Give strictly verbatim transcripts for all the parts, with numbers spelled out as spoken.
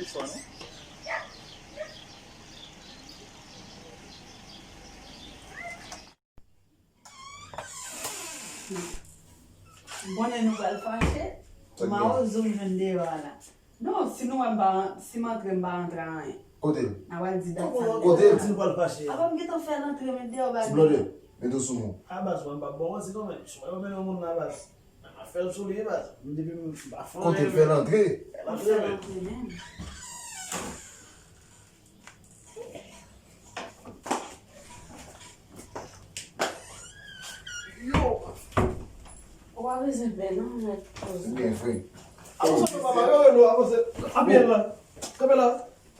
Konnen. M konnen nou pral fache. Mawozo m jwenn deyò a la. Non, si nou wè m pa, si m antre, m pa antre a anyen. Kote l? N a pral di dat sa. Kote l? Di nou pral fache. Apa m gentan fè l antre, men deyò bagay. Ti Blòdè, mete w sou mwen. A baz, mwen m p ap ba w manti kanmenm. Si w pa mennen yon moun nan baz. M ap fè l sou li, baz. M depi m pa fè anyen. Kote l fè l antre? Fè l antre, men. Yo! Ou pa bezwen pè non, mèt poze. Byen vre. Avanse, papa, yo, yo, avanse. Kanpe la. Kanpe la.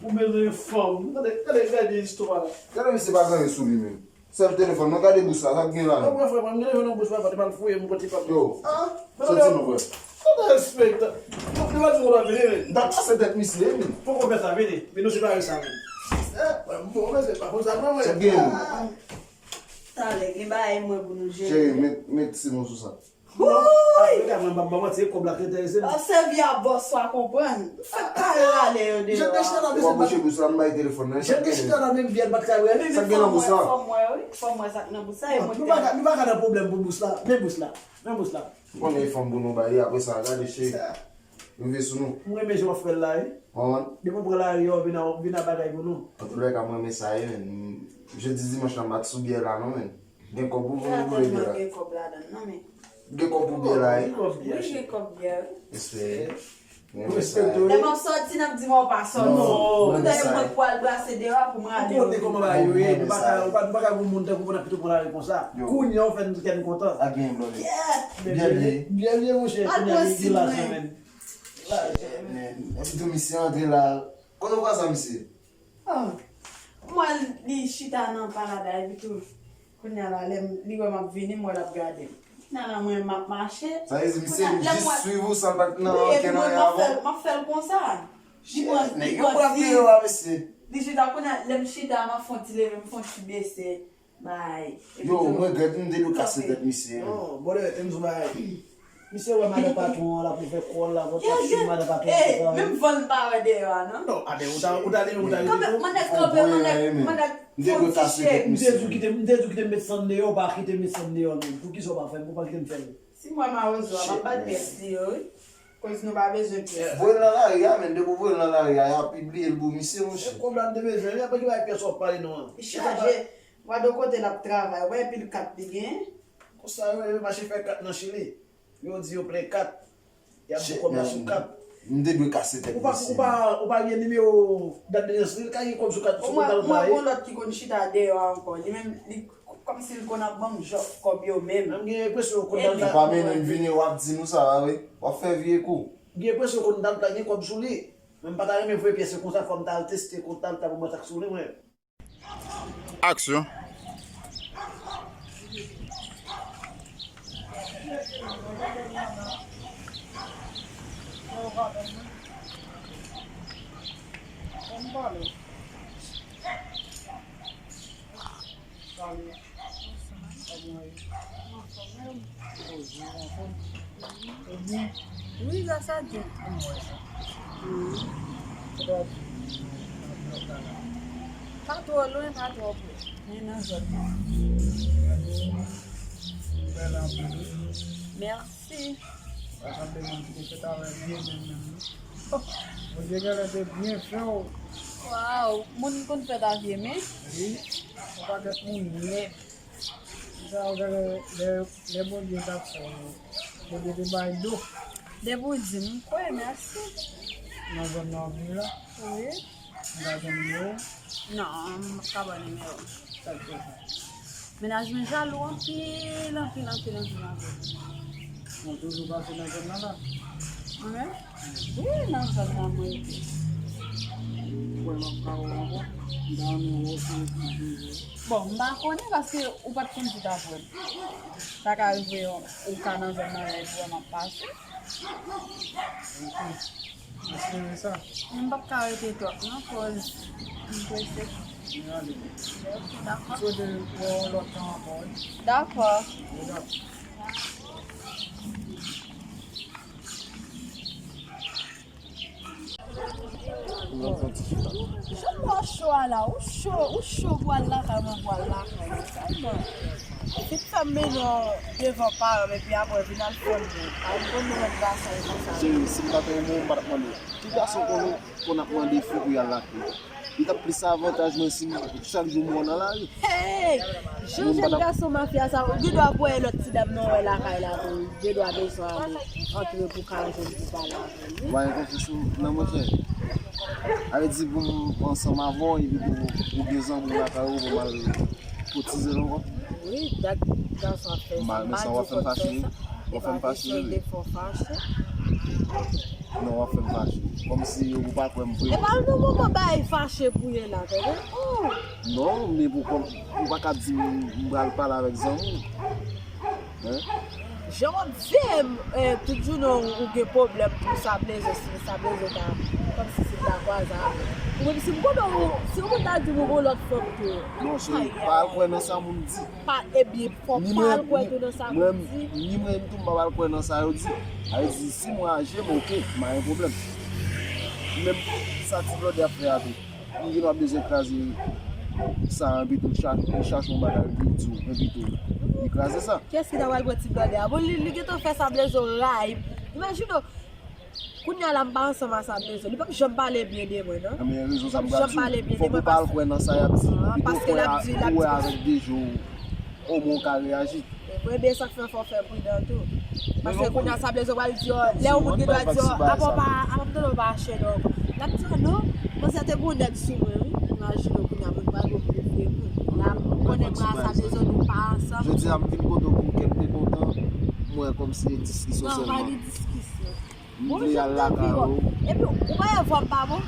Ou bezwen fanm. Gade, gade, gade istwa la. Gade misye pa gen anyen sou li menm. Sèl telefòn, mwen gade bous la, sa k gen la menm? Mwen frè, mwen gen telefòn nan bous la, pa te mal fouye, mwen pote pa. Yo, soti non frè. Sa te respekte. Yo, li pa di w pa vini, men. Dat kase tèt misye, men. Poko fè sa, vini. Vini, nou separe sa, men. Eh, bon, men se pa konsa, non, men. Sa k gen, men? Talè, gen bagay mwen pou nou jere. Cheri, met, met ti mo sou sa. Wouy! Apre, mwen pa, pa manti, kòb la k enterese m. Obsève a bòs ou a konprann. Fè kare rale yo deyò. Ou ap bouche bous la, m bay telefòn nan. Jan te chita la, menm vyèl pa t ka wè li. Sa k gen nan bous la? Fò m wè, wi. Fò m wè sa k nan bous la. E mwen ki te... Nou pa ka, nou pa ka nan pwoblèm pou bous la. Men bous la. Men bous la. M konnen e fanm pou nou ba li, apre sa, gade cheri. Rive sou nou. M renmen jan w ap fè l la, wi. Depi w pran lari a, w vin a, w vin a bagay pou nou. Antoulèka, m renmen sa, wi, men. Jodi dimanch la, m pa t sou byè la, non, men. Gen kòb pou, pou, pou leve la. Gen kòb ladan, non, men. Gen kòb pou byè la, wi. Gen kòb byè, wi, gen kòb byè, wi. Respè. Lè m ap sòti, n ap di m ou pa sòti. Poutèt mwen k pral brase deyò a pou m rale yo. Ou konnen kòman bagay yo ye, nou pa ka, nou pa, nou pa ka gon moun tankou pou n ap kite pran lari konsa. Kounye a ou fè n kè n kontan. Ak gen blòdè. Byen vle. Byen vle, monchè. Al pran sid mwen. Men, epi tou misye antre la. Konnen ou pa sa, misye? Oh, m wè l, li chita nan palada, epi tou, kounye a la, lè m, li wè m ap vini, m wè l ap gade m. Kounye a la, mwen, m ap mache. Sa vle di, misye jis swiv ou san l pa t nan okenn anyen avan w? M ap fè l konsa. Li pran, li pran ti. Li chita, kounye a, lè m chita, m ap fè yon ti leve, m fè yon ti bese. Bay. Yo, m regrèt m te dwe kase tèt misye. Non, bòdè, te m di w bagay. Misye wè madan patwon an la pou fè kò l la, vòt ap swiv madan patwon an pou travay. Menm van l pa wè deyò a, non? Non, abe, ou ta, ou ta li menm, ou ta rete tou. Kanpe, mande kanpe, mande, mande fon ti chèk. M te di w kite, m te di w kite m met sann deyò, ou pa kite m met sann deyò menm. Poukisa ou pa fè l, ou pa kite m fè l? Si m wè mawozo a, m ap ba l pyès li yo, wi. Koz nou pa bezwen pyès. Voye l nan lari a, men depi w voye l nan lari a, y a pibliye l pou misye, monchè. E kòb la m te bezwen, wi, apre ki bay pyès w ap pale non an. Li chaje. Gade yon kote l ap travay, ou wè pil kat li gen? Konsa yo rele mache fè kat nan Chili. Yo di yo plen kat. Y ap di kòb la sou kat. M te dwe kase tèt misye. Ou pa, ou pa, ou pa gen nimewo dat de nesans li, li ka gen kòb sou kat, sou kòb la. Ou wè, ou wè gon lòt ki konn chita deyò a ankò. Li menm, li kòmsi l konn ap ban m jòf kòb yo menm. M gen enpresyon yo konn dal la. Li pa mennen m vini, w ap di nou sa a, wi. W ap fè vye kou. M gen enpresyon yo konn dal la gen kòb sou li. Men m pa ta renmen voye pyès yo konsa, fò m ta al teste kont la, m ta pou mwen sa k sou li, mwen. Aksyon. Wi, gras a Dye. Pa twò lwen, pa twò pre. Men nan zòn nan. Mèsi. Bondye genlè te byen fè w. Waw, moun konn fèt a vye men. Wi, yon pakèt moun nèt. Sa w genlè lè, lè Bondye t ap fè w, Bondye te bay do. Depi w di m, m kwè, mèsi. Nan zòn nan w ap viv la? Wi. M ka jwenn nimewo w? Non, m p ap ka ba w nimewo m. Sa k fè sa? Mennaj mwen jalou anpil, anpil, anpil, anpil, anpil. Mwen toujou pase nan zòn nan la. Mwen? Wi, nan zòn nan mwen rete. Ou kwè m ap ka wè w ankò? M ta renmen wè w sou rezo. Bon, m pa konnen paske ou pa t konn si w t ap wè m. Sa ka rive ou ka nan zòn nan la epi w wè m ap pase. Ok. M espere sa. Men m p ap ka rete twòp non, koz m prese. Men ale. Ok, dakò. M swete wè w lòt tan ankò, wi. Dakò. Wi, dakò. Jan w cho a la, ou cho, ou cho pou al lakay mwen, pou al lakay mwen. Sa m. Ou fin fè m mennen w devan paran m, epi apre vin al fè m moun. Pa vin konn nou menm gason e konsa. Cheri, si m pa t renmen w, m pa t ap mande w. Ki gason konn ou konn ap mande fi pou y al lakay? Li t ap plis avantaj mwen si m, chak jou m wè w nan lari. Hey! Jan jèn gason mafya sa, ou gen dwa voye lòt ti dam nan wè lakay la tou. Ou gen dwa bezwen ale antre pou ka jwenn pou pale avè l, wi. Ou pa gen konfyans nan mwen, cheri? Ale di pou m ansanm avè w, epi pou ou gen zanmi w lakay ou, pou m al kotize l ankò. Wi, dat gason ap fè sa. M pa di w konn fè sa. E pa kesyon de fè w fache. Non, w ap fè m fache. Kòmsi ou pa kwè m vre. E pa nan moman bagay fache pou ye la, tande? Oh! Non, men pou kòm, ou pa ka di m, m pral pale avèk zanmi w. Hein? Jan w ap veye m, eh, tout jounen ou gen pwoblèm pou Sablezo, si Sablezo ta, kòmsi si l ta kwaze avè w. Ou menm si m konnen ou, si yon moun ta di m ou gon lòt fanm ke. Non, cheri, pa al kwè nan sa moun di. Pa, ebyen, fò pa al kwè tou nan sa moun di. Ni mwen menm tou, m pa al kwè nan sa yo di. Sa vle di, si mwen aje m, oke, m pa gen pwoblèm. Menm sa ti blòdè ap fè a tou. Li gen dwa bezwen kraze sa, enpi tou, li cha-, li chache yon bagay pou li di w, enpi tou, li kraze sa. Kiyès ki ta pral pran ti blòdè a? Bon, li, li gentan fè Sablezo rayi. Imajine w, kounye a la, m pa ansanm a Sablezo. Li p ap janm pale byen de mwen, non. Nan men rezon sa m pral di w, fòk ou pa al kwè nan sa y ap di. Li pito kwè a, ou wè avèk de je w, omwen ou ka reyaji. Mwen, ebyen, sa k fè fò w fè pridan tou. Paske kounye a Sablezo pral di w, lè yon moun gen dwa di w, apa w pa, apa m tande w pa chèn ankò. L ap di w, non, manzè te gon nèg sou mwen, wi. Imajine w kounye a, moun pral gon pil vye moun. La, konnen pral Sablezo nou pa ansanm. Jodi a, m vin kote w pou kèk de bon tan, m wè kòmsi diskisyon sèlman. Non, pa gen diskisyon. M vle al lakay ou. Epi, ou pa wè vwa m pa bon?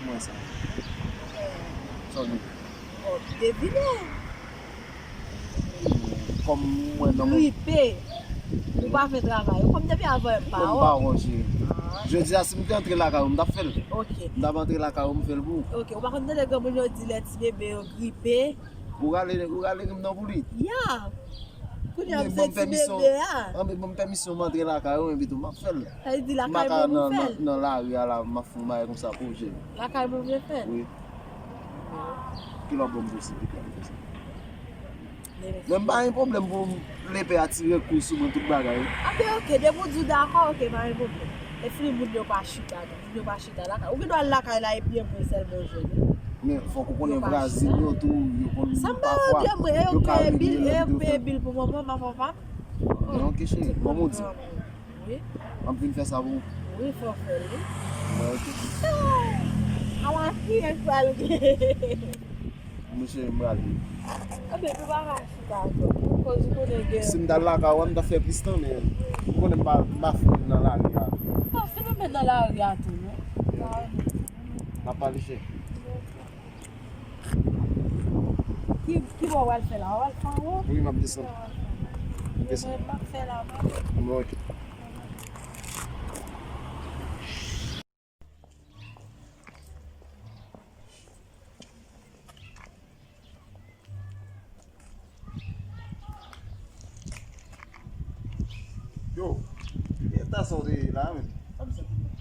Mwen sa. Sa w di? Oh, devine. Kòm mwen nan gripe. Ou pa fè travay ou. Kòm depi avè m pa wè. Kòm pa wè, cheri. Jodi a, si m te antre lakay ou, m t ap fè l. Ok. M t ap antre lakay ou, m fè l pou ou. Ok, ou pa konn tande granmoun yo di lè ti bebe yo gripe. Ou rale, ou rale rim nan pou li? Ya. Kounye a, m se ti bebe a. Anben, ban m pèmisyon, m antre lakay ou, enpi tou, m ap fè l. Sa vle di lakay mwen pou fè l? M pa ka nan, nan, nan lari a la, m ap fè yon bagay konsa pou w, cheri. Lakay mwen vle fè l? Wi. Ki lè w ban m posiblite pou fè sa? Men m pa gen pwoblèm pou lepè a tire kou sou mwen, tout bagay. Anben, ok, depi w di w dakò, ok, pa gen pwoblèm. E fini moun yo pa chita, non. Yo pa chita lakay. Ou gen dwa al lakay la epi e mwen sèlman w jwenn, wi. Men fòk ou konnen Brazil yo tou, yo konn pafwa yo ka regle lè yo peye bil pou manman, manman pa. Men ok, cheri, kòm ou di. Wi. M ap vin fè sa pou ou. Wi, fò w fè l, wi. Bon, ok. Ala kiyès pral gen. Mesye, m prale. Anben, nou pa ka chita ankò. Koz ou konnen gen. Si m t al lakay ou, m t ap fè plis tan, men ou konnen m pa, m pa fin nan lari a. Ou pa fin nan lari a tou, non. M ap pale, cheri. Ki, ki bò w al fè la? W al fè anwo? Wi, m ap desann. Desann. Mwen, m ap fè la, mwen. Bon, ok. Yo, e ta sa w te ye la, menm? Sa m soti, menm?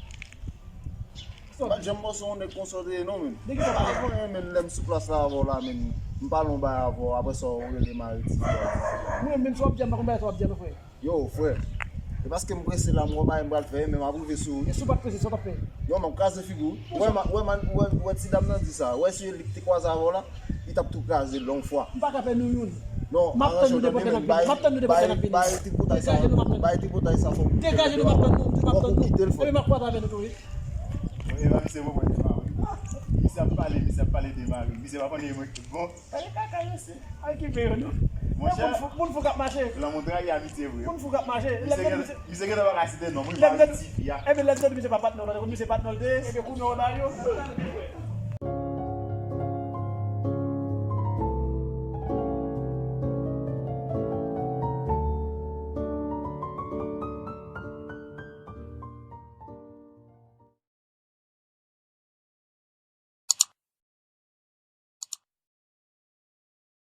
M pa t janm panse yon nèg konsa w te ye, non, menm. Nèg ki sa? Pa konnen, menm, lè m sou plas la avè w la, menm, m pale yon bagay avè w, apre sa, w rele m a redi. Mwen, menm si w ap di a, m pa konn bagay sa w ap di a, non, frè. Yo, frè. E paske m prese la, m wè bagay m pral fè, men m ap rive sou ou. E si w pa t prese, sa w t ap fè? Yo, m ap kraze figi w. Wè, ma, wè, man, wè, wè ti dam nan di sa. Wè si li te kwaze avè w la, li t ap tou kraze l yon fwa. M pa ka fè nou youn. Non, m ap tann nou depi w te nan vini. M ap tann nou depi w te nan vini. Bay tripotay sa. Degaje nou, m ap tann nou. Degaje nou, m ap tann nou. M ap tann nou. Epi m ap kwaze avè nou tou, wi. Bon, e pa misye bon, bon, e pa, wi. Misye ap pale, misye ap pale de mari. Misye pa konnen mwen. Bon. Gade kaka yo se. Ay, ki peyo, non. Monchè. Moun fou, moun fou k ap mache. Lanmou trayi amitye vre. Moun fou k ap mache. Misye gen, misye gentan pa ka site non, moun pa di fi a. Ebyen, lè m tande misye pa patnè w, tande konn misye patnè w te ye, ebyen, kounye a w la yo.